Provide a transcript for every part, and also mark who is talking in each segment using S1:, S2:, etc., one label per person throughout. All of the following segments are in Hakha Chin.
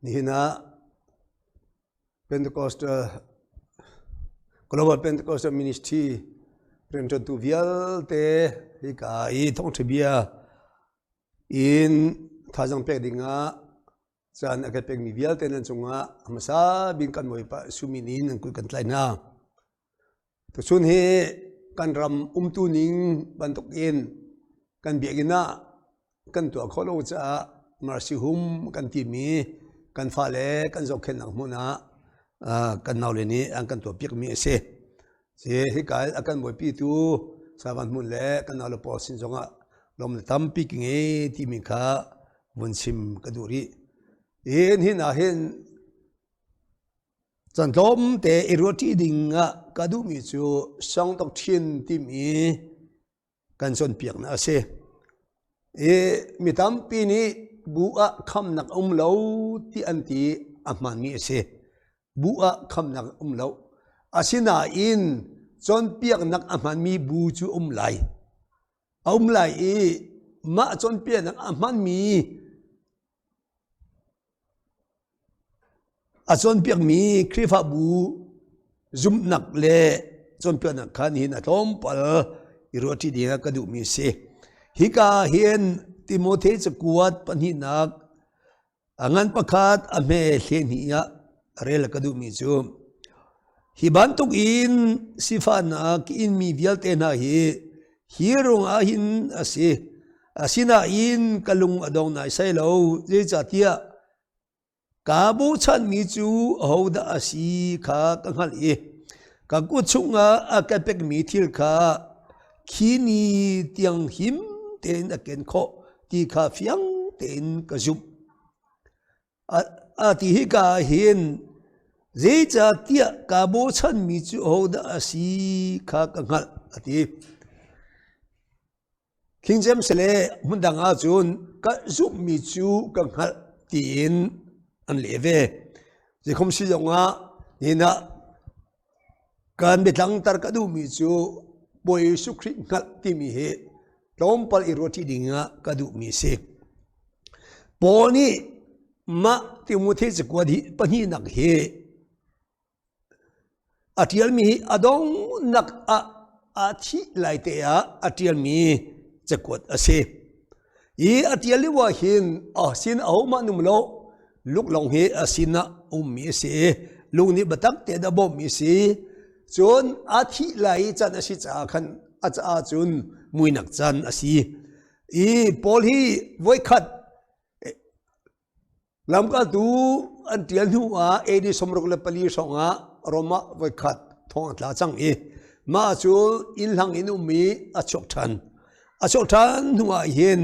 S1: Nihin ah Pentecostal Global Pentecostal Ministry rianṭuantu vialte hika i thawngṭha bia in thazaang pek dingah caan a kan pekmi vialte nan cungah hmasa bik kan Bawipa sumin in nan kut kan tlaih hna. Tuchun hi kan ram umtu ning bantuk in kan biakinn ah kan tuah khawh lo caah Mercy Home kan timi kan fale kan zohkhenhnak hmun ah kan naule nih an kan tuahpiakmi a si. Si hika a kan buaipitu Savan Hmun le kan naule pawl sin zongah lawm le tampi ka ngei timi kha vun chim ka duh rih. Hin hin ah hin Caan tlawmte i ruahṭi ding ah ka duhmi cu songtok ṭhin timi kan cawnpiaknak a si. I mi tampi nih bu ah khamnak a um lo ti an ti a hmaanmi a si. Bu ah khamnak a um lo. Asinain cawnpiaknak a hmaanmi bu cu um lai. A um lai i mah cawnpiaknak a hmaanmi A cawnpiakmi Khrihfabu zumhnak le cawnpiaknak kha nihin a tlawmpal i ruahṭi ding ah ka duhmi a si. Hika hin Timote cakuat pahnihnak a ngan pakhat a hme hlehnih ah rel ka duhmi cu hi bantuk in sifahnak inmi vialte hna hi hi ruangah hin a si. Asinain ka lung a dong naisai lo, zeicahtiah kaa bochanmi cu ahodah a si kha ka hngalh i ka kut chungah a ka pekmi thil kha khi ni tiang him tein a ken khawh ti kha fiang tein ka zumh. A ti hika ah hin zeicahtiah kaa bochanmi cu ahodah a si kha ka hngalh a ti. King James le hmundang ahcun ka zumhmi cu ka hngalh tiin an leh ve. Zeikhom si zongah nihin ah kan biatlangter ka duhmi cu Bawi Jesuh Khrih hngalh timi hi tlawmpal i ruahṭi ding ah ka duhmi a si. Paul nih mah Timote cakuat hi pahnihnak hi A ṭialmi hi a donghnak ah a thih lai te ah a ṭialmi cakuat a si. Hi a ṭial lio ah hin a sin ahohmah um lo, luk lawng hi a sinah ummi a si i lung nih biatak tein a bawmhmi a si. Cun a thih lai i can a si caah khan a caah cun muinak can a si. I Paul hi voikhat Lamkaltu an ṭial hnu ah AD 64 hrawng ah Rom ah voikhat thong a tla cang i mah cu inn hlang in um i a chuak ṭhan. A chuak ṭhan hnu ah hin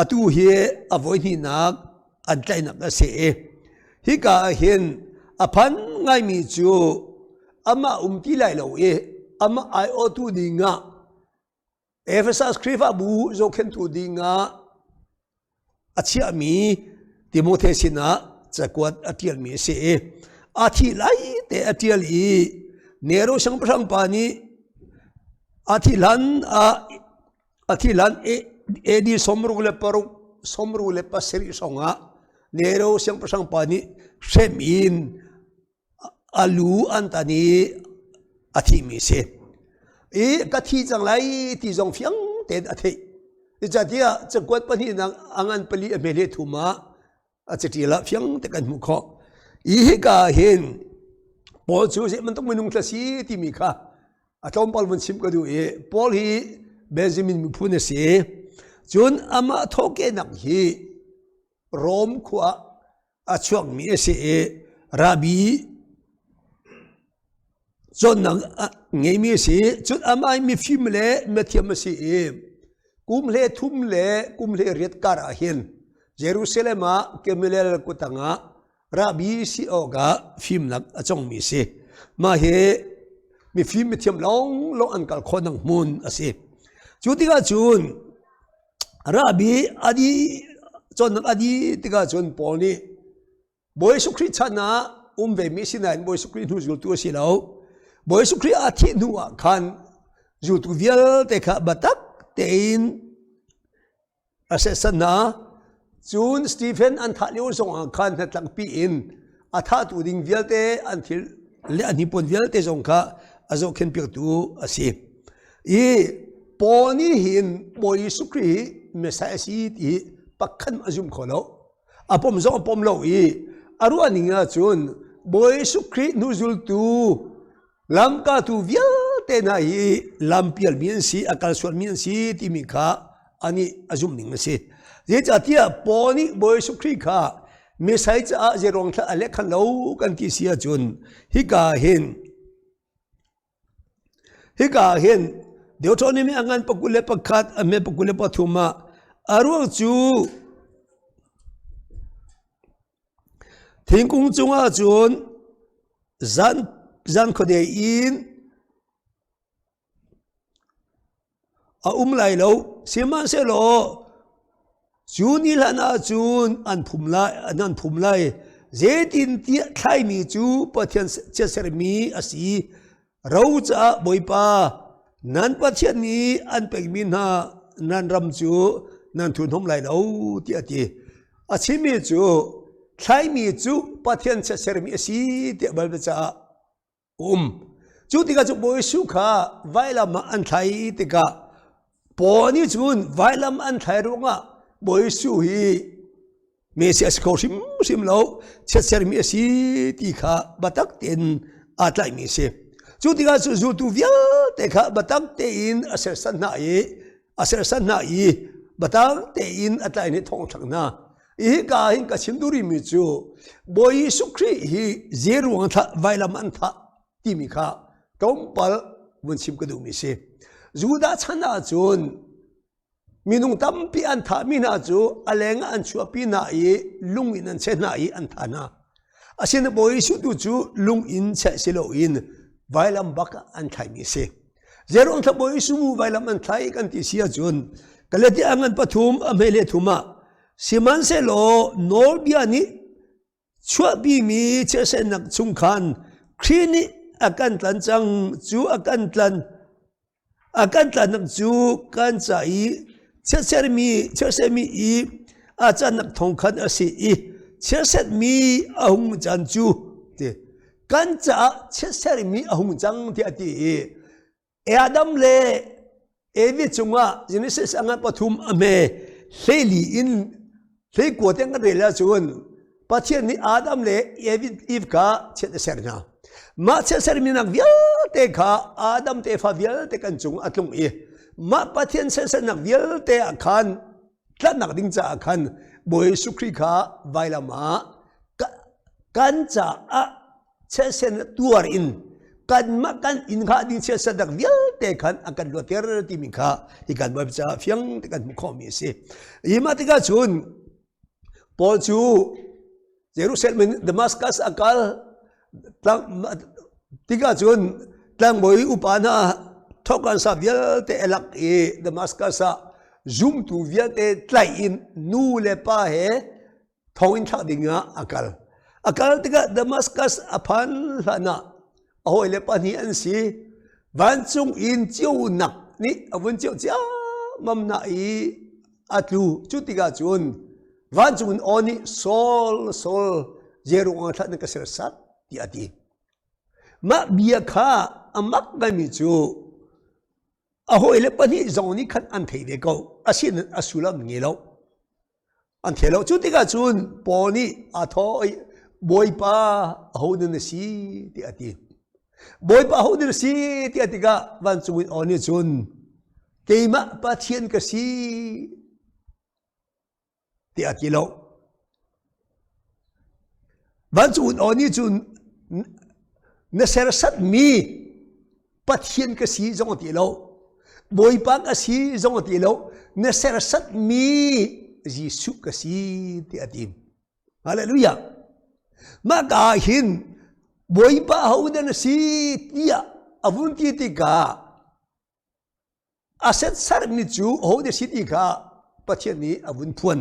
S1: atu hi a voihnihnak an tlaihnak a si i hika ah hin a phan ngaimi cu amah um ti lai lo i amah aiawhtu ding ah Ephesus Khrihfabu zohkhenhtu dingah a chiahmi Timote sinah cakuat a ṭialmi a si i a thih lai te a ṭial i Nero siangpahrang pa nih a thih hlan ah a thih hlan AD 66 67 hrawng ah Nero siangpahrang pa nih hrem in a lu an tan i a thimi si i ka thi cang lai ti zong fiang tein a theih zeicahtiah cakuat pahnihnak a ngan pali a hme le thum ah a caṭial ah fiang te kan hmuh khawh i hika hin Paul cu zei bantuk minung thla si timi kha a tlawmpal vun chim ka duh i Paul hi Benjamin miphun a si cun amah thawhkehnak hi Rom khua a chuakmi a si i rabbi cawnnak ngeimi a si. Cun amah mifim le mithiam a si i kum hle thum le kum hle riat kar ah hin Jerusalem ah Gamaliel kutang ah rabbi si awkah fimnak a congmi a si. Mah hi mifim mithiam lawnglawng an kal khawhnak hmun a si. Cu tikah cun Rabbi adi cawnnak adi tikah cun Paul nih Bawi Jesuh Khrih chan ah um vemi si nain Bawi Jesuh Khrih hnu zultu a si lo. Bawi Jesuh Khrih a thih hnu ah khan zultu vialte kha biatak tein a serhsat hna. Cun Stephen an thah lio zongah khan hnatlakpi in a thahtu ding vialte an thil le an hnipuan vialte zong kha a zohkhenhpiaktu a si. I Paul nih hin Bawi Jesuh Khrih hi Messiah a si ti hi pakhat a zum kho lo. A pom zong a pom lo i a ruah ning ahcun Bawi Jesuh Khrih hnuzultu Lamkaltu vialte hna hi lampialmi an si, a kalsualmi an si timi kha anih a zumh ning a si. Zeicahtiah Paul nih Bawi Jesuh Khrih kha Messiah caah zeiruang thla a leh khan lo kan ti si ahcun hika hin hika hin Deuteronomy a ngan 21 a me 23 ah a ruang cu thingkung cungah cun Zan, zan khuade in a um lai lo. Sihmanhsehlaw cu ni hlan ah cun an phum lai, an phum lai. Zeitintiah thlaimi cu Pathian chiatsermi a si. Ro caah Bawipa nan Pathian nih an pekmi hna nan ram cu nan thurhnawm lai lo tiah a ti. A chimmi cu thlaimi cu Pathian chiatsermi a si tiah Baibal caah um. Cu tikah cu Bawi Jesuh kha vailam ah an thlai tikah Paul nih cun vailam an thlai ruangah Bawi Jesuh hi Messiah a si kho hrimhrim lo, chiatsermi a si ti kha biatak tein aa tlaihmi a si. Cu tikah cu zultu vialte kha biatak tein a sersan hna i a sersan hna i biatak tein a tlai nih thong thlak hna. Hika hin ka chim duh rihmi cu Bawi Jesuh Khrih hi zeiruang thlah vailam an thah timi kha tlawmpal vun chim ka duhmi si. Judah chan ahcun Minung tampi an thahmi hna cu a leng ah an chuahpi hna i lung in an cheh hna i an thah hna. Asinain Bawi Jesuh tu cu lung in cheh si loin vailam bak ah an thlaimi a si. Zeiruang thla Bawi Jesuh mu vailam an thlai kan ti si ahcun Galatia ngan pathum a hmei le thum ah sihmanhsehlaw nawlbia nih chuahpimi chiahsernak chung khan Khrih nih a kan tlan cang cu a kan tlan a kan tlannak cu kan ca i chiatsermi chiatsermi i a cannak thawng khan a si i chiatsermi a hung can cu ti kan caah chiatsermi a hung cang tiah a ti i Adam le Evi cungah Genesis a ngan pathum a hme hleili in hleikua tiang kan rel ahcun Pathian nih Adam le Evi Eve kha chiat a ser hna. Mah chiat sermi nak vialte kha Adam tefa vialte kan cung a tlung i mah Pathian sersernak vialte ah khan tlanhnak ding caah khan Bawi Jesuh Khrih kha vailam ah kan caah chiatsen tuar in kanmah kan inn kha ding chiatsernak vialte khan a kan luatter timi kha hi kan Baibal caah fiang te kan hmuh khawhmi a si. Hi mah tikah cun Paul cu Jerusalem in Damascus a kal tikah cun tlangbawi upa hna thokansa vialte a lak i Damascus ah zumtu vialte tlaih in nu le pa he thonginn thlak ding ah a kal. A kal tikah Damascus a phan hlan ah a hawile pahnih an si. Vancung in ceunak nih a vun ceuh ciammam na i a tlu. Cu tikah cun vancung in aw nih Saul, Saul, zeiruang ah thlah na ka serhsat tiah a ti. Mah bia kha a mak ngaimi cu a hawile pahnih zong nih khan an thei ve ko. Asinain a sullam ngei lo. An thei lo. Cu tikah cun Paul nih aa thawh i Bawipa aho na si tiah a ti. Bawipa aho na si tiah tikah vancung in aw nih cun keimah Pathian ka si tiah a ti lo. Vancung in aw nih cun na sersatmi Pathian ka si zong a ti lo. Bawipa ka si zong a ti lo. Na sersatmi Jesuh ka si tiah a ti. Hallelujah. Mah ka ah hin Bawipa hodah na si tiah a vun ti tikah a setsarmi cu hodah si ti kha Pathian nih a vun phuan.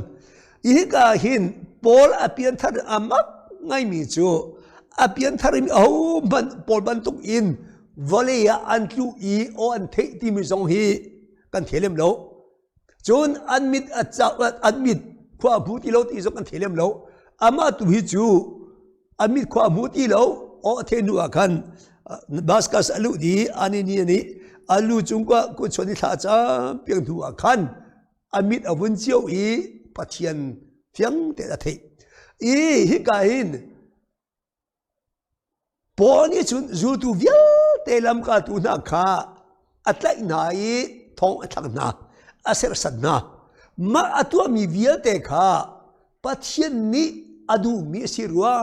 S1: Hika hin Paul a pianthar a mak ngaimi cu a piantharmi ahohmanh Paul bantuk in vawlei ah an tlu i aw an theih timi zong hi kan thei lem lo. Cun an mit a an mit Khua a hmu ti lo ti zong kan thei lem lo. Amah tu hi cu a mit khua a hmu ti lo. Aw a thei hnu ah khan Damascus a luh di Anani nih a lu cung ka kut chuan i thla cam piang hnu ah khan a mit a vun cio i Pathian fiang tein a theih. I hika hin Paul nih cun zultu vialte lamkaltu hna kha a tlaih hna i thong a thlak hna, a serhsat hna. Mah a tuahmi vialte kha Pathian nih a duhmi a si rua,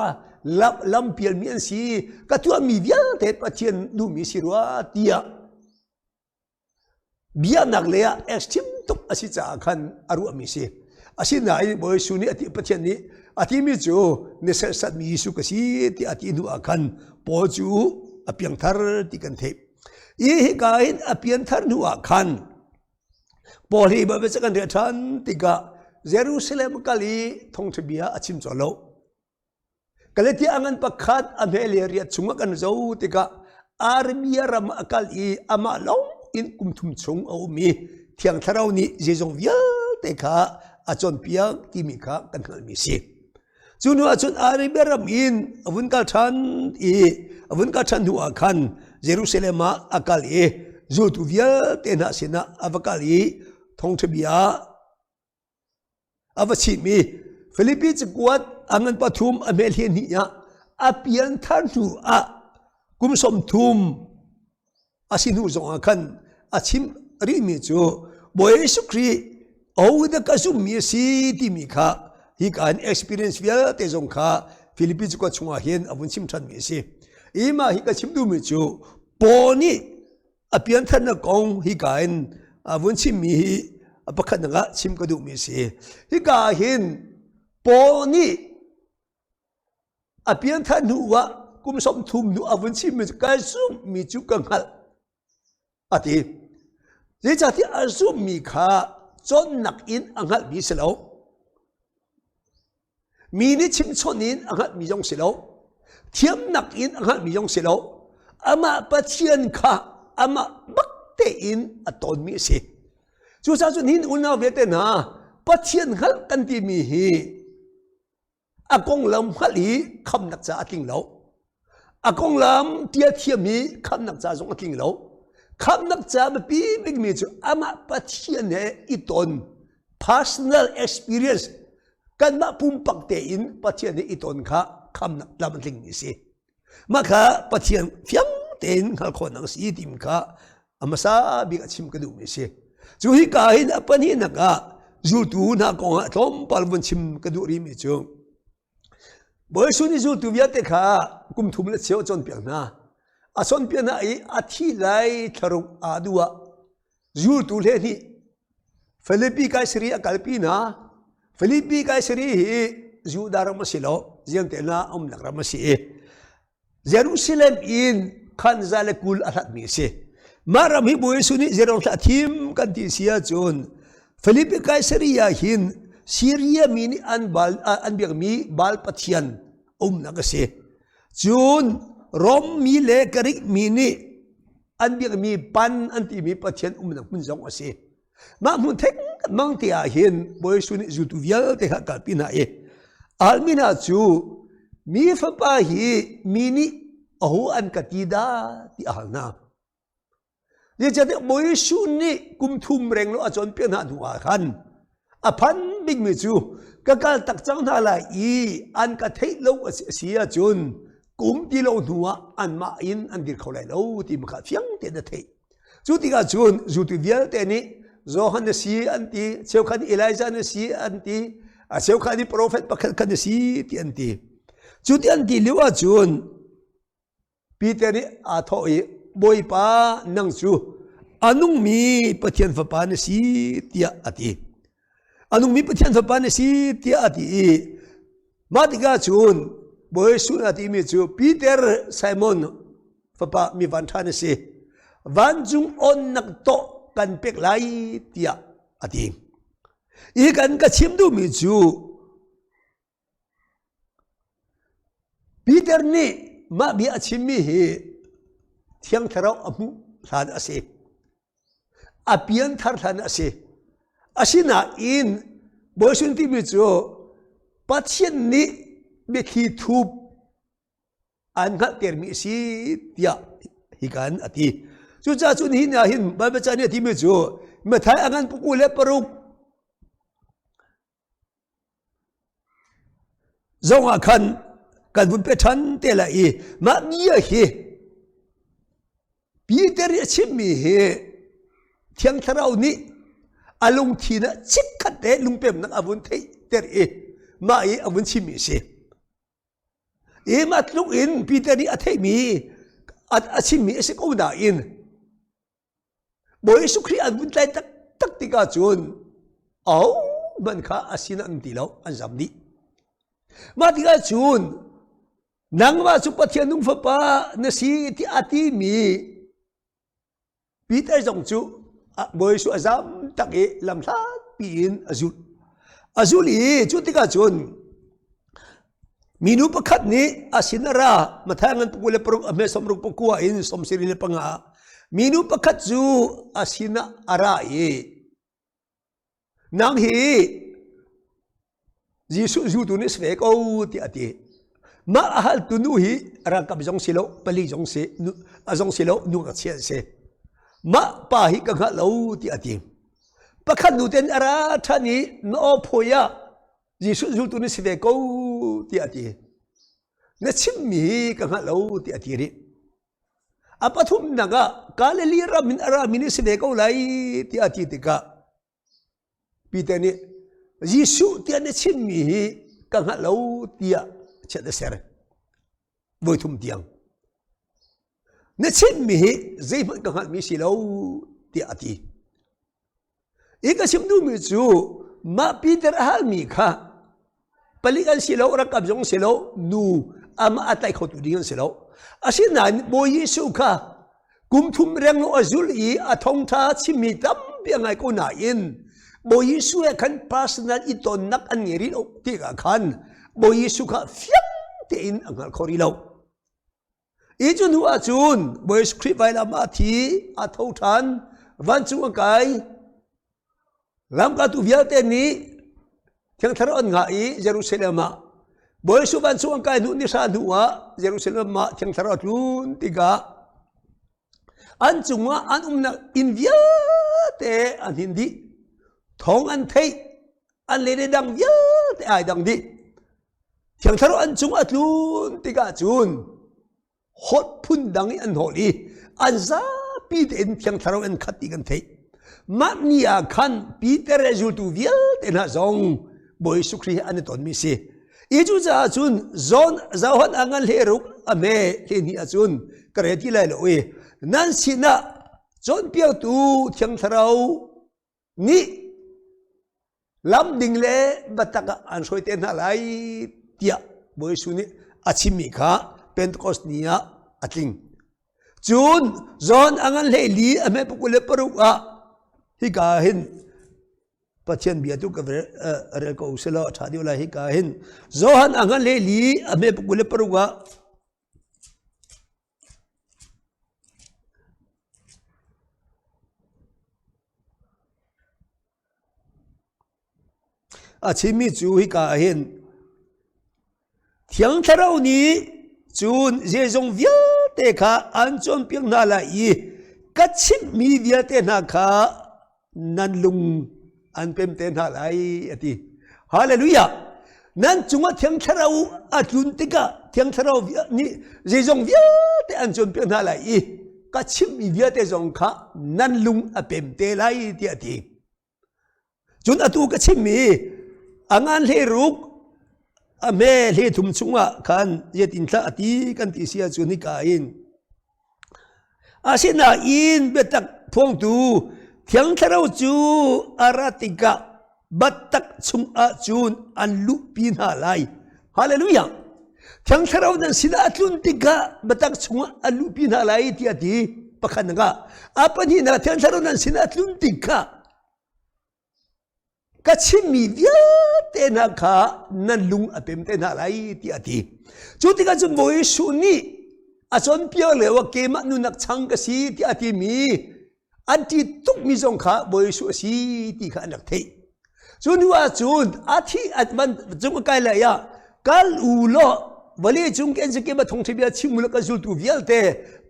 S1: lampialmi an si, ka tuahmi vialte Pathian duhmi a si rua tiah Biaknak lei ah extreme tuk a si caah khan a ruahmi si. Asinain Bawi Jesuh nih a ti Pathian nih a timi cu na serhsatmi Jesuh ka si tiah a ti hnu ah khan Paul cu a piangthar ti kan theih. I hika hin a pianthar hnu ah khan Paul hi Baibal ca kan rel ṭhan tikah Jerusalem kal i thawngṭha bia a chim colh lo. Galatia a ngan pakhat a hme le riat chungah kan zo tikah Arabia ram a kal i amah lawng in kum thum chung a um i Thiang Thlarau nih zeizong vialte kha a cawnpiak timi kha kan hngalhmi a si. Cu hnu ahcun Arabia ram in a vun kal ṭhan i a vun kal ṭhan hnu ah khan Jerusalem ah a kal i zultu vialte hna sinah a va kal i thawngṭha bia a va chimh i Filipi cakuat a ngan pathum a hmel hi hnih ah a pianthar hnu ah kum 30 a si hnu zong ah khan a chim rihmi cu Bawi Jesuh Khrih ahodah ka zummi a si timi kha hika in experience vialte zong kha Filipi cakuat chungah hin a vun chim ṭhanmi a si. I mah hi ka chim duhmi cu Paul nih a piantharnak kong hika in vun chimmi hi pakhatnak ah chim ka duhmi a si. Hika ah hin Paul nih a pianthar hnu ah kum 30 hnu a vun chimmi cu ka zumhmi cu ka hngalh a ti. Zeicahtiah a zumhmi kha cawnnak in a hngalhmi si lo. Mi nih chimchawnh in a hngalhmi zong si lo. Thiamnak in a hngalhmi zong si lo. Amah Pathian kha amah bak tein a tawnmi a si. Cucaah cun hin unau vialte hna Pathian hngalh kan timi hi a konglam hngalh hi khamnak ca a tling lo. A konglam tia thiam hi khamnak ca zong a tling lo. Khamnak ca biapi bikmi cu amah Pathian he i ton personal experience kanmah pumpak tein Pathian he i ton kha khamnak tlam a tlingmi a si. Mah kha Pathian fiang tein hngalh khawhnak a si timi kha a hmasa bik a chim ka duhmi a si. Cu hi ka hin a pahnihnak ah zultu hna kong ah tlawmpal vun chim ka duh rihmi cu Bawi Jesuh nih zultu vialte kha kum thum le cheu a cawnpiak hna. A cawnpiak hna i a thi lai thlaruk aa duh ah zultu 12 Filipi Kaisari a kalpi hna. Filipi Kaisari hi Judah ram a si lo, Ziangtehna umnak ram a si i Jerusalem in khan za le 20 a hlatmi a si. Mah ram hi Bawi Jesuh nih Jerusalem a thim kan ti si ahcun Filipi Kaisaria hin Syria mi nih an, bal, an biakmi Baal pathian umnak a si. Cun Rom mi le Greek mi nih an biakmi Pan an timi pathian umnak hmun zong a si. Mah hmun theng mang te ah hin Bawi Jesuh nih zultu vialte kha kalpi hna i a halmi hna cu mi fapa hi mi nih aho an ka ti dah ti a hal hna. Zeicahtiah Bawi Jesuh nih kum thum reng lo a cawnpiak hna hnu ah khan a phan bikmi cu ka kal tak cang hna lai i an ka theih lo a si ahcun kum ti lo hnu ah anmah in an dir kho lai lo ti kha fiang tein a theih. Cu tikah cun zultu vialte nih Johan na si an ti, cheukhat nih Elijah na si an ti, a cheukhat nih profet pakhat khat na si ti an ti. Cu ti an ti lio ahcun Peter nih aa thawh i Bawipa nang cu a nungmi Pathian fapa na si tiah a ti. A nungmi Pathian fapa na si tiah a ti i mah tikah cun Bawi Jesuh a timi cu Peter Simon fapa mi vanṭha na si vancung onnak tawh kan pek lai tiah a ti hi kan ka chim duhmi cu Peter nih mah bia a chimmi hi Thiang Thlarau a hmuh hlan a si. A pianthar hlan a si. Asinain Bawi Jesuh timi cu Pathian nih biathli thup an hngalhtermi a si tiah hika in a ti. Cucaah cu nihin ah hin Baibal ca nih a timi cu Matthai a ngan puku le paruk zong ah khan kan vun pe ṭhan te lai i mah bia hi Peter i a chimmi hi Thiang Thlarau nih a lungthin ah chikkhat te lungpemnak a vun theihter i mah i a vun chimmi a si. I mah tluk in Peter nih a theihmi a chimmi a si ko nain Bawi Jesuh Khrih an vun tlai taktak tikah cun ahohmanh kha a sin an ti lo, an zam dih. Mah tikah cun nangmah cu Pathian nung fapa na si ti a timi Peter zong cu Bawi Jesuh a zam tak i lamhlat piin a zulh. A zulh i cu tikah cun Minu pakhat nih a sin a ra Matthai ngan pakua le paruk a hme sawmruk pakua in sawmsarih le panga minu pakhat cu a sinah a ra i nang hi Jesuh zultu nih si ve ko tiah a ti. Mah a haltu nu hi ralkap zong si lo, pali zong si, a zong si lo, nu ngakchia an si. Mah pa hi ka hngalh lo tiah a ti. Pakhat nu ten a ra ṭhan i na aw phawi ah Jesuh zultu na si ve ko tiah a ti. Na chimmi hi ka hngalh lo tiah a ti rih. A pathumnak ah Galilee ram in a rami nih si ve ko lai tiah a ti tikah Peter nih Jesuh tiah na chimmi hi ka hngalh lo tiah chiat a ser. Voi thum tiang. Na chimmi hi zeihmanh ka hngalhmi si lo tiah a ti. I ka chim duhmi cu mah Peter a halmi kha palik an si lo, ralkap zong si lo, nu amah a tlaih khotu ding an si lo. Asinain Bawi Jesuh kha kum thum renglo a zul i a thawngṭha chimmi tampi a ngai ko nain Bawi Jesuh he khan personal i tonnak an ngei rih lo tikah khan Bawi Jesuh kha fiang tein a hngal kho rih lo. I cu hnu ahcun Bawi Jesuh Khrih vailam ah a thi, a tho ṭhan, vancung a kai. Lamkaltu vialte nih Thiang Thlarau an ngah i Jerusalem ah Bawi Jesuh vancung an kai hnu ni hra hnu ah Jerusalem ah Thiang Thlarau a tlun tikah an cungah an umnak inn vialte an hin dih. Thawng an theih, an le le dang vialte ai dang dih. Thiang Thlarau an cung a tlun tikah cun hot phun dang i an hawl i an zapi tein Thiang Thlarau an khat ti kan theih. Mah ni ah khan Peter le zultu vialte hna zong Bawi Jesuh Khrih he an i tonmi si. I cucaah cun John Johan a ngan hleiruk a hme hlehnih ahcun ka re ti lai lo i nan sinah cawnpiaktu Thiang Thlarau nih lam ding le biatak ah an hruai te hna lai tiah Bawi Jesuh nih a chimmi kha Pentecost ni ah a tling. Cun John a ngan hleili a hme pakul le paruk ah hika hin Pathian bia tu ka rel ko selaw a ṭha deuh lai hika hin Johan a ngan hleili a hme pakul le paruk ah A chimmi cu hika ah hin Thiang Thlarau nih cun zeizong vialte kha an cawnpiak hna lai i ka chimhmi vialte hna kha nan lung an pem te hna lai a ti. Hallelujah! Nan cungah Thiang Thlarau a tlun tikah Thiang Thlarau nih zeizong vialte an cawnpiak hna lai i ka chimhmi vialte zong kha nan lung a pem te lai tiah a ti. Cun atu ka chimmi a ngan hleiruk a hme hlethum chungah khan zeitin thlah a ti kan ti si ahcun hika in asinain biatak phuangtu Thiang Thlarau cu a ra tikah biatak chungah cun an luhpi hna lai. Hallelujah! Thiang Thlarau nan sinah a tlun tikah biatak chungah an luhpi hna lai tiah a ti. Pakhatnak ah a pahnihnak Thiang Thlarau nan sinah a tlun tikah ka chimmi vialte hna kha nan lung a pem te hna lai tiah a ti. Cu tikah cun Bawi Jesuh nih a cawnpiak lio ah keimah nunak chang ka si tiah a timi an ṭih tukmi zong kha Bawi Jesuh a si ti kha an rak theih. Cu hnu ah cun a thi a van cung a kai lai ah kal u law vawlei cung kensikip a thawngṭha bia chim u law ka zultu vialte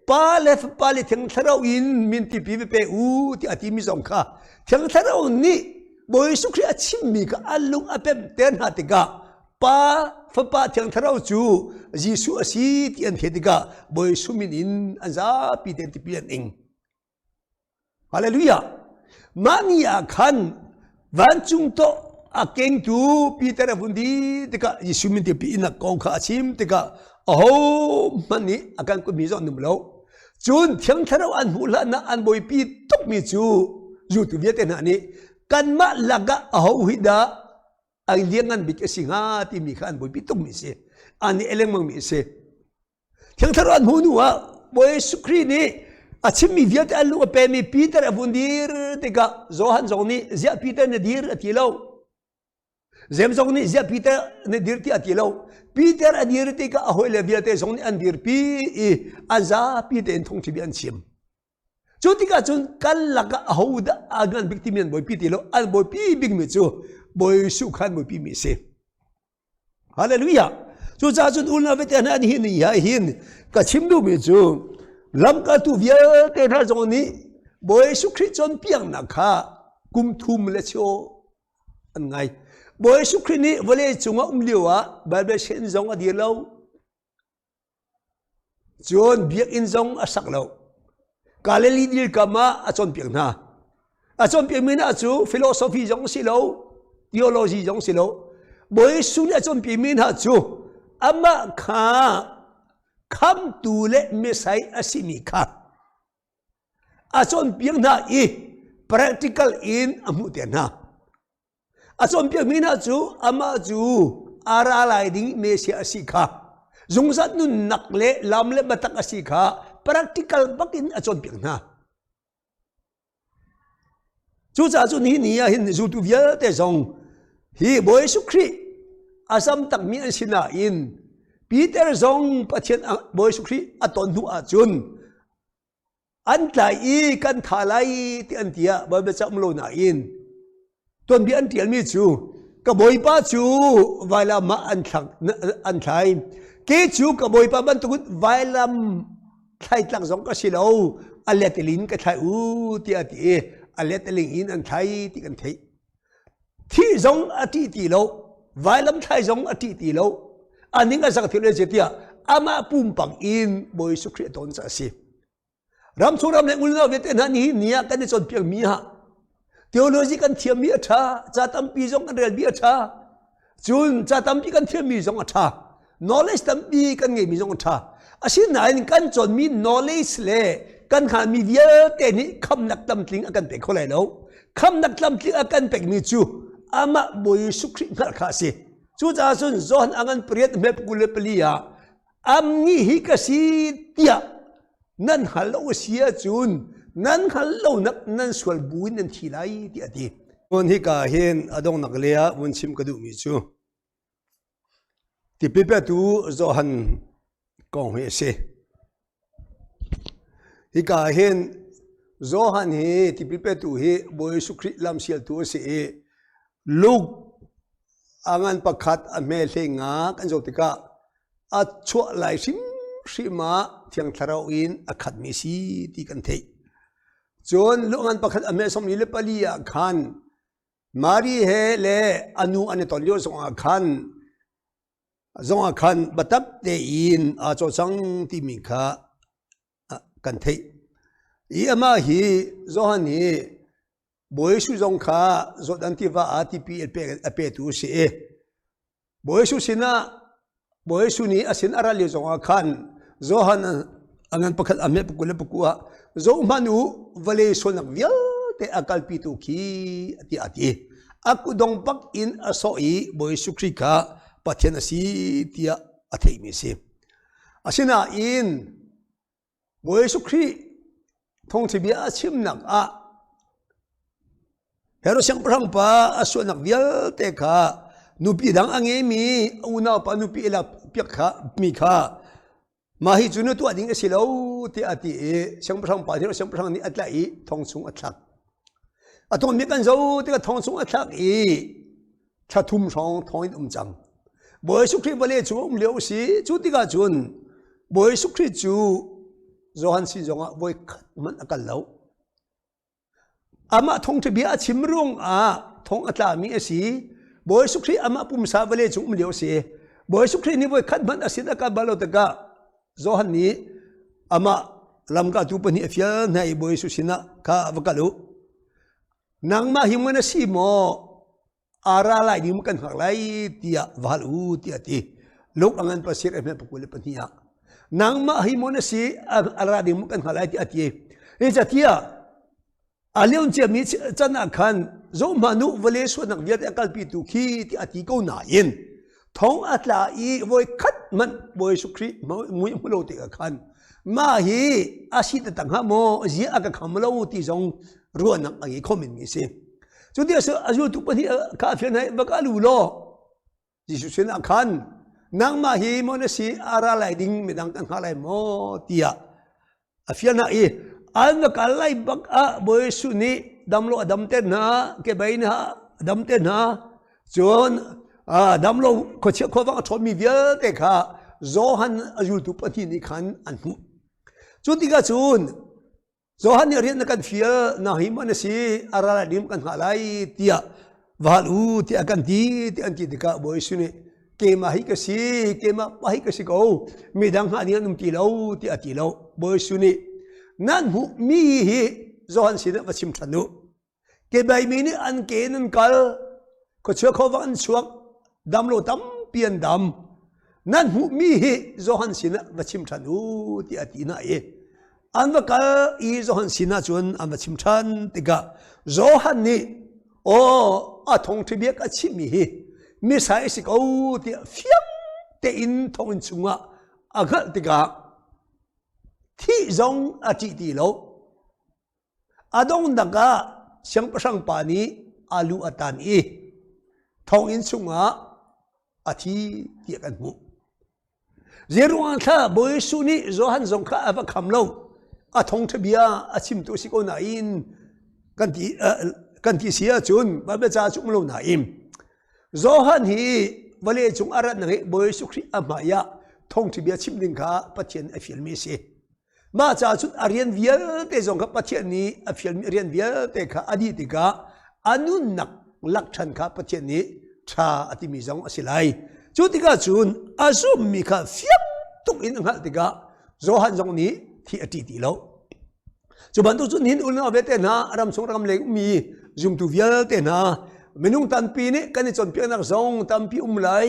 S1: pa le fapa le thiang thlarau in min tipi va pe u tiah a timi zong kha thiang thlarau nih Bawi Jesuh Khrih a chimmi kha an lung a pemter hna tikah Pa Fapa Thiang Thlarau cu Jesuh a si ti an theih tikah Bawi Jesuh min in an zapi tein tipil an ing. Hallelujah! Mah ni ah khan vancung tawh a kengtu Peter a vun dir tikah Jesuh min tipi in kong kha a chim tikah aho hmanh nih a kan kutmi zong an um lo. Cun Thiang Thlarau an hmuh hlan ah an buaipi tukmi cu zultu vialte hna nih kanmah lakah aho hi dah a lianngan bik a si hnga timi kha an buaipi tukmi a si. An i lengmangmi a si. Thiang Thlarau an hmuh hnu ah Bawi Jesuh Khrih nih a chimmi vialte an lung a pemi Peter a vun dir tikah Johan zong nih ziah Peter na dir a ti lo. James zong nih ziah Peter na dir ti a ti lo. Peter a dir tikah a hawile vialte zong nih an dirpi i an zapi tein thawngṭha bia an chim. Cu tikah cun kan lakah aho dah a ngan bik timi an buaipi ti lo. An buaipi bikmi cu Bawi Jesuh kha an buaipi mi a si. Hallelujah. Cucaah cun unau vialte hna nihin ni ah hin ka chim duhmi cu lamkaltu vialte hna zong nih Bawi Jesuh Khrih cawnpiaknak kha kum thum le cheu an ngai. Bawi Jesuh Khrih nih vawlei cungah um lio ah Bible sian zong a dir lo. Cun biakinn zong a sak lo. Galilee dilkam ah a cawnpiak hna. A cawnpiakmi hna cu philosophy zong si lo, theology zong si lo. Bawi Jesuh nih a cawnpiakmi hna cu amah kha khamtu le Messiah a simi kha a cawnpiak hna i practical in a hmuhter hna. A cawnpiakmi hna cu amah cu a ra lai ding Messiah a si kha zungzal nunnak le lam le biatak a si kha practical bak in a cawnpiak hna. Cucaah cu nihin ni ah hin zultu vialte zong hi Bawi Jesuh Khrih a zam takmi an si nain Peter zong Pathian Bawi Jesuh Khrih a ton hnu ahcun An tlai i kan tha lai ti an ti ah Baibal ca um lo nain tuanbia an ṭialmi cu ka bawipa cu vailam ah an thlak an thlai ke cu ka bawipa bantukin vailam thlai tlak zong ka si lo a letelin ka thlai u tiah a ti i a leteling in an thlai ti kan theih thih zong a ṭih ti lo vailam thlai zong a ṭih ti lo a ning a zak thil le tiah amah pumpang in Bawi Jesuh Khrih a ton ca a si ramchung ram le unau vialte hna ni ni ah kan i cawnpiak mi ah theology kan thiam mi a ṭha ca tampi zong kan rel mi a ṭha Cun ca tampi kan thiammi zong a ṭha. Knowledge tampi kan ngeihmi zong a ṭha. Asinain kan cawnmi knowledge le kan hngalhmi vialte nih khamnak tlamtling a kan pek kho lai lo. Khamnak tlamtling a kan pekmi cu amah Bawi Jesuh Khrih hngalh kha a si. Cucaah cun Johan a ngan pariat hme 24 ah am nih hi ka si tiah nan hngal lo a si ahcun nan hngal lonak nan sual bu in nan thi lai tiah a ti. Cun hika hin a donghnak le ah vun chim ka duhmi cu tipil petu Johan kong hi a si. Hika hin Johan hi tipil petu hi Bawi Jesuh Khrih lamsialtu a si i Luke a ngan pakhat a hme hlei nga kan zoh tikah a chuah lai hrimhrim ah Thiang Thlarau in a khatmi si ti kan theih. Cun luhngan pakhat a hme 44 ah khan Mari he le a nu an i ton lio zongah khan zongah khan biatak tein aa cawlcang timi kha kan theih. I amah hi Johan hi Bawi Jesuh zong kha Jordan tiva ah tipil a petu a si i Bawi Jesuh sinah Bawi Jesuh nih a sin a ral lio zongah khan Johan a ngan pakhat a hmet pakul le paku ah zohhmanh u vawlei sualnak vialte a kalpitu khi tiah a ti. A kutdong bak in a sawh i Bawi Jesuh Khrih kha Pathian a si tiah a theihmi a si. Asinain Bawi Jesuh Khrih thawngṭha bia a chimnak ah Herod siangpahrang pa a sualnak vialte kha nupi dang a ngeimi a unaupa nupi a lakpiak kha mi kha mah hi cu na tuah ding a si lo tiah a ti i siangpahrang pa Herod siangpahrang nih a tlaih i thong chung a thlak. A tonmi kan zoh tikah thong chung a thlak i. Thla thum hrawng thong in um cang. Bawi Jesuh Khrih vawlei cung um lio si. Cu tikah cun Bawi Jesuh Khrih cu Johan sin zongah voi khat hmanh a kal lo. Amah thawngṭha bia a chim ruangah thong a tlami a si. Bawi Jesuh Khrih amah pumsa vawlei cung um lio a si. Bawi Jesuh Khrih nih voi khat hmanh a sin a kal bal lo tikah Johan nih amah lamkaltu pahnih a fial hna i Bawi Jesuh sinah kha va kal u. Nangmah hi na si maw? A ra lai ding kan hngak lai tiah va hal u tiah a ti. Luke a ngan pasir a hme pakul le pahnih ah. Nangmah hi maw na si a ra ding kan hngak lai tiah a ti. Zeicahtiah a lion ciami can ah khan zohhmanh u vawlei sualnak vialte a kalpitu khi tiah a ti ko nain thong a tla i voi khat hmanh Bawi Jesuh Khrih mui hmu lo tikah khan mah hi a si taktak hnga maw zia a ka kham lo ti zong ruahnak a ngei kho menmi a si. Cu ti a zultu pahnih kha a fian hei va ka lu law Jesuh sinah khan nangmah hi maw na si a ra lai ding midang kan hngah lai maw tiah a fial hna i an va kal lai bak ah Bawi Jesuh nih damlo a damter hna kebei hna a damter hna cun damlo khuachia khuavang a ṭhawnmi vialte kha Johan a zultu pahnih nih khan an hmuh. Cu tikah cun Johan nih rian na kan fial na hi man a si a ral dim kan hngah lai tiah va hal u tiah kan ti tiah an ti tikah Bawi Jesuh nih keimah hi ka si keimah pa hi ka si ko midang hngah ding an um ti lo tiah a ti lo Bawi Jesuh nih nan hmuh mi hi Johan sinah va chim ṭhan u Kebaimi nih an ke in an kal, khuachia khuavang an chuak, damlo tampi an dam. Nan hmuhmi hi Johan sinah va chim ṭhan u tiah a ti hna i an va kal i Johan sinah cun an va chim ṭhan tikah Johan nih aw a thawngṭha bia ka chimmi hi Messiah a si ko tiah fiang tein thonginn chungah a hngalh tikah thih zong a ṭih ti lo. A donghnak ah siangpahrang pa nih a lu a tan i thonginn chungah a thi tiah kan hmuh. Zeiruang thla Bawi Jesuh nih Johan zong kha a va kham lo. A thawngṭha bia a chimtu si ko nain kan ti kan ti si ahcun Baibal ca cu um lo nain Johan hi vawlei cung a ratnak hi Bawi Jesuh Khrih a hmai ah thawngṭha bia chim ding kha Pathian a fialmi a si. Mah caah cun a rian vialte zong kha Pathian nih a fialmi a rian vialte kha a dih tikah a nunnak lak ṭhan kha Pathian nih ṭha a timi zong a si lai. Cu tikah cun a zummi kha fiang tuk in a hngalh tikah Johan zong nih thi a ṭih ti lo. Cu bantuk cun nihin unau vialte hna ram chung ram leng ummi zumtu vialte hna minung tampi nih kan i cawnpiaknak zong tampi um lai.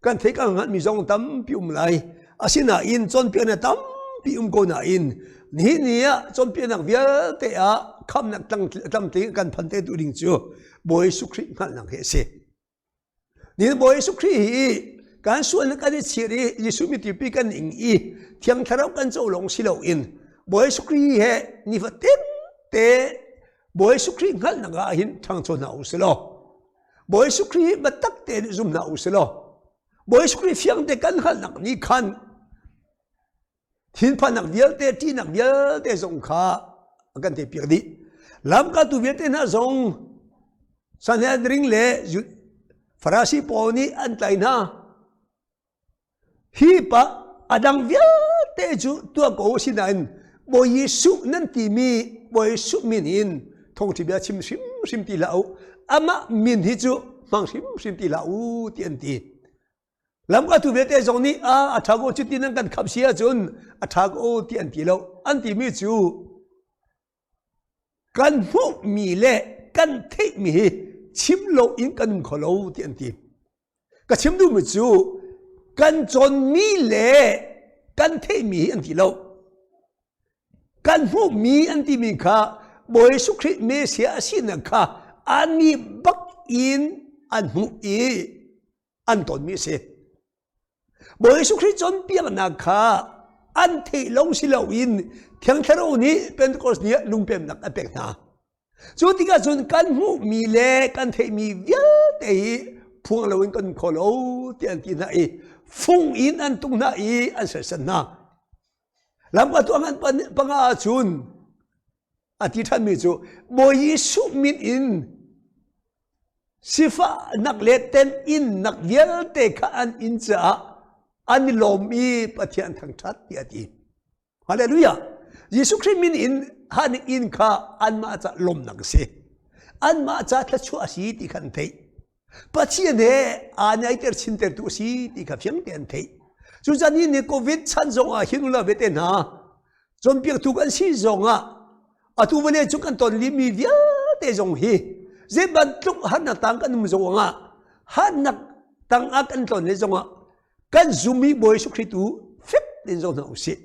S1: Kan theih kan hngalhmi zong tampi um lai. Asinain cawnpiaknak tampi um ko nain nihin ni ah cawnpiaknak vialte ah khamnak tlamtling kan phan te tu ding cu Bawi Jesuh Khrih hngalhnak hi a si. Nihin Bawi Jesuh Khrih hi kan sualnak kan i chir i Jesuh mitipi kan ing i Thiang Thlarau kan co lawng si loin Bawi Jesuh Khrih he nifatin te Bawi Jesuh Khrih hngalhnak ah hin ṭhangcho hna u si law Bawi Jesuh Khrih biatak tein zum hna u sih law Bawi Jesuh Khrih fiang te kan hngalhnak nih khan thinphannak vialte ṭihnak vialte zong kha a kan piak dih. Lamkaltu vialte hna zong Sanhedrin le Farasi pawl nih an tlaih hna. Hi pa a dang vialte cu tuah ko si nain Bawi Jesuh nan timi Bawi Jesuh min in thawngṭha bia chim hrimhrim ti hlah u. Amah min hi cu hmang hrimhrim ti hlah u ti an ti. Lamkaltu vialte zong nih a a ṭha ko cuti nan kan khap si ahcun a ṭha ko ti an ti lo. An timi cu kan hmuhmi le kan theihmi hi chim lo in kan um kho lo ti an ti. Ka chim duhmi cu kan cawnmi le kan theihmi hi an ti lo. Kan hmuhmi an timi kha Bawi Jesuh Khrih Messiah a sinak kha annih bak in an hmuh i an tonmi a si. Bawi Jesuh Khrih cawnpiaknak kha an theih lo si loin Thiang Thlarau nih Pentecost ni ah lungpemnak a pek hna. Cu tikah cun kan hmuhmi le kan theihmi vialte hi phuang loin kan um kho lo tiah an ti hna i fung in an tuk hna i an sersan hna. Lamkaltu a ngan panga ahcun a ti ṭhanmi cu Bawi Jesuh min in. Sifahnak le temhinnak vialte kha an in caah an i lawm i Pathian thangṭhat tiah a ti. Hallelujah! Jesuh Khrih min in han in kha anmah ca lawmnak a si. Anmah ca thluachuah a si ti kha an theih. Pathian he aa naiter chintertu a si ti kha fiang te an theih. Cucan hi ni COVID chan zong ah hin ula vete hna cawnpiaktu kan si zong ah atu vawlei cu kan ton mi vialte zong hi zei bantuk harnak tang kan um zong ah harnak tang ah kan tlon le zong ah kan zummi Bawi Jesuh Khrih tu fek tein zoh hna usih.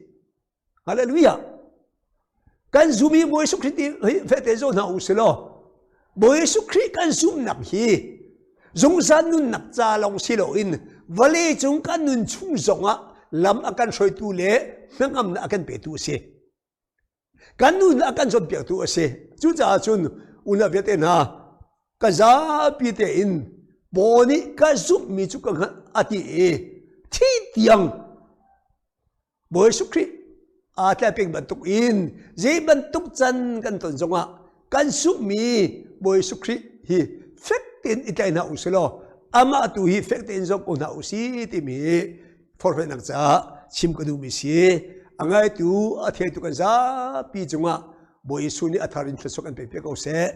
S1: Hallelujah. Kan zummi Bawi Jesuh Khrih hi fek tein zoh hna usih law Bawi Jesuh Khrih kan zumnak hi zungzal nunnak ca lawng si loin vawlei cung kan nun chung zongah lam a kan hruaitu le hnangamnak a kan petu a si. Kan nun a kan cawnpiaktu a si. Cucaah cun unau vialte hna ka zapi tein Paul nih ka zumhmi cu ka hngalh a ti i thi tiang Bawi Jesuh Khrih aa tlai peng bantuk in zei bantuk can kan ton zongah kan zumhmi Bawi Jesuh Khrih hi fek tein i tlai hna u si law amah tu hi fek tein zong ko hna u si timi forhfialnak caah chim ka duhmi si. A ngaitu a theitu kan zapi cungah Bawi Jesuh nih a thar in thluachuah kan pek piak ko seh.